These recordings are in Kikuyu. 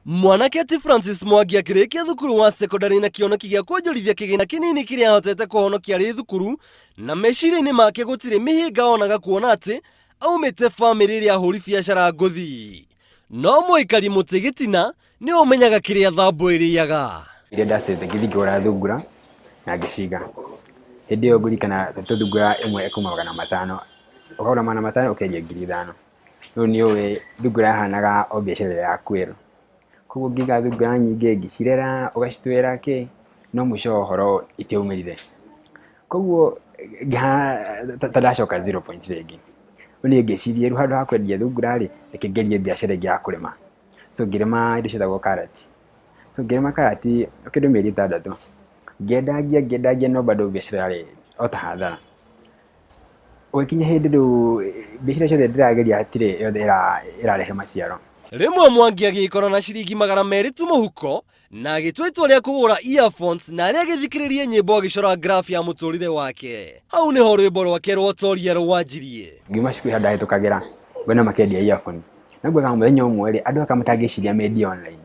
Mwanake ti Francis Mwangi akĩrĩkia thukuru wa sekondari na kĩoneki gĩa kwonjorithia kĩgĩna kĩnini kĩrĩa ahotete kũhonokia arĩ thukuru, na meciria-inĩ make gũtirĩ mĩhĩnga onaga kuona atĩ aumĩte bamĩrĩ ĩrĩa ahũri biacara ngũthi. No mũikari mũtĩ gĩtina nĩ ũmenyaga kĩrĩa thambũ ĩrĩaga. Iria ndacĩte ngĩthiĩ ngĩgũra thungura na ngĩciga. Hĩndĩ ĩyo ngũririkana thungura ĩmwe ĩkauma 500, ũkagũra 500 ũkendia 5,000. Rĩu nĩ ũĩ thungura yahanaga o biacara ĩrĩa ya quail. Koguo ngĩiga thungura nyingĩ, ngĩcirera, ũgacitwĩra kĩ, no mũico wa ũhoro itiaumĩrire. Koguo ngĩhana ta ndacoka zero point rĩngĩ. Rĩu niĩ ngĩciria rĩu handũ ha kwendia thungura rĩ, reke ngerie biacara ĩngĩ ya kũrĩma. So ngĩrĩma indo ciĩtagwo karati. So ngĩrĩma karati kĩndũ mĩeri 6, ngĩendangia ngĩendangia no bado biacara yarĩ o ta hathara. Gũgĩkinya hĩndĩ rĩu mbiacara ciothe ndĩrageria hatirĩ yothe ĩrarehe maciaro. Rĩmwe Mwangi agĩkora na ciringi 200 tu mũhuko na agĩtua itua rĩa kũgũra earphones na arĩ agĩthikĩrĩrie nyĩmbo agĩcora graph ya mũtũrĩre wake. Hau nĩho rwĩmbo rwake rwa Toria rwanjirie. Ngiuma cukuru handũ ndahĩtũkagĩra ngona makĩendia earphone. Na ngwĩkaga mũthenya ũmwe rĩ, andũ aka matangĩciria mendie online.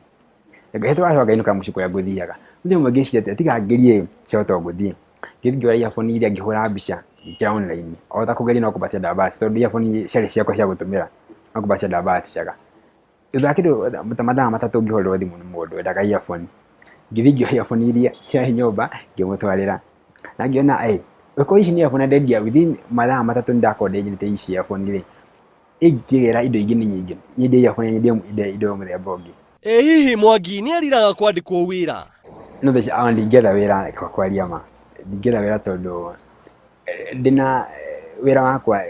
Ngahĩtũka ngacoka ngainũka mũciĩ kũrĩa ngũthiaga. Mũthenya ũmwe ngĩciria atĩ tiga ngerie ciahota o gũthiĩ. Ngĩthiĩ ngĩoya earphone iria ngĩhũra mbica ngĩkĩra online. O ta kũgeria no kũbatia ndabaticaga tondũ earphone ciarĩ ciakwa cia gũtũmĩra, no kũbatia ndabaticaga. Thutha wa kĩndũ ta mathaa 3 ngĩhũrĩrwo thimũ nĩ mũndũ wendaga earphone. Ngĩthiĩ ngĩoya earphone iria ciarĩ nyũmba ngĩmũtwarĩra. Na ngĩona ĩ, okorwo ici nĩ earphone na ndendia within mathaa 3 nĩndakorwo ndendetie ici earphone rĩ, ingĩgĩra indo ingĩ nĩ nyingĩ, nyendie earphone nyendie indo mũthemba ũngĩ. Ĩ hihi Mwangi nĩeriraga kwandĩkwo wĩra? No thaa ici ona ndingĩenda wĩra kwaria ma, ndingĩenda wĩra tondũ ndĩna wĩra wakwa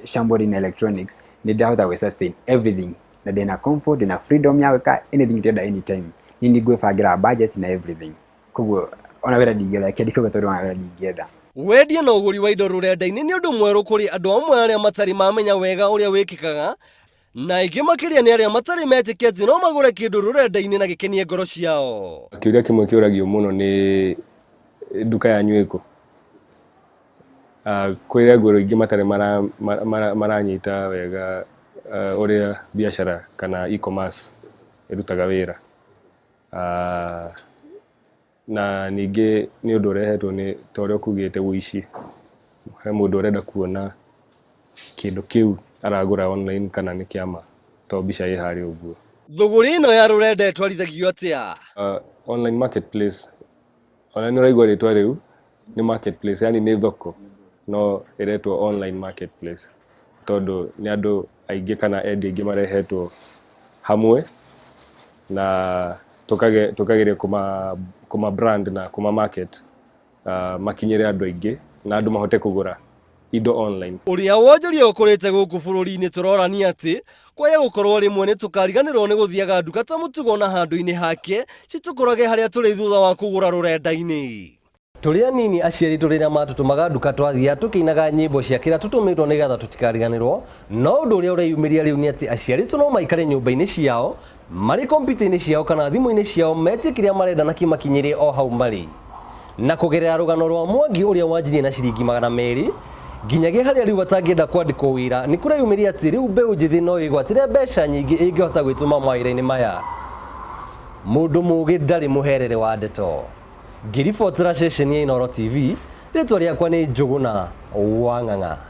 Shamborine Electronics nĩ ndĩrahota gwĩ sustain everything na ndĩna comfort, ndĩna freedom ya gwĩka anything ndĩrenda anytime. Niĩ nĩ ngwĩbangĩra budget na everything. Koguo ona wĩra ndingĩenda, reke ndikauge tondũ ona wĩra ndingĩenda. Wendia na ũgũri wa indo rũrenda-inĩ nĩ ũndũ mwerũ kũrĩ andũ amwe arĩa matarĩ mamenya wega ũrĩa wĩkĩkaga, na aingĩ makĩria nĩ arĩa matarĩ metĩkia atĩ no magũre kĩndũ rũrenda-inĩ na gĩkenie ngoro ciao. Kĩũria kĩmwe kĩũragio mũno nĩ nduka yanyu ĩkũ? Kwĩ agũri aingĩ matarĩ maranyita wega ũrĩa biacara kana e-commerce ĩrutaga wĩra. Na ningĩ nĩ ũndũ ũrehetwo nĩ ta ũrĩa ũkugĩte ũici. He mũndũ ũrenda kuona kĩndũ kĩu aragũra online kana nĩ kĩa ma to mbica ĩ harĩa ũguo. Thũgũrĩ ĩno ya rũrenda ĩtwarithagio atĩa? Online marketplace, ona nĩ ũraigua rĩtwa rĩu nĩ marketplace, yani nĩ thoko no ĩretwo online marketplace tondũ nĩ andũ aingĩ kana endia aingĩ marehetwo hamwe na tũkageria kũma brand na kũma market makinyĩre andũ aingĩ na andũ mahote kũgũra indo online. Ũrĩa wonjoria ũkũrĩte gũkũ bũrũri-inĩ tũrorania atĩ kwaya gũkorwo rĩmwe nĩ tũkariganĩrwo nĩ gũthiaga nduka ta mũtugo na handũ-inĩ hake citũkorage harĩa tũrĩ thutha wa kũgũra rũrenda-inĩ. Tũrĩ anini aciari tũrĩ na matũtũmaga nduka twathiaga tũkĩinaga nyĩmbo cia kĩrĩa tũtũmĩtwo nĩgetha tũtikariganĩrwo, no ũndũ ũrĩa ũreyumĩria rĩu nĩ atĩ aciari tũ no maikare nyũmba-inĩ ciao marĩ kompiuta-inĩ ciao kana thimũ-inĩ ciao metie kĩrĩa marenda na kĩmakinyĩre o hau marĩ. Na kũgerera rũgano rwa Mwangi ũrĩa wanjirie na ciringi 200 nginyagia harĩa rĩu atangĩenda kwandĩkwo wĩra, nĩ kũreyumĩria atĩ rĩu mbeũ njĩthĩ no ĩgwatĩre mbeca nyingĩ ĩngĩhota gwĩtũma mawĩra-inĩ maya. Mũndũ mũgĩ ndarĩ mũherere wa ndeto. Ngĩribotera ceceni ya Inooro TV, rĩtwa rĩakwa nĩ Njũgũna wa Ng'ang'a.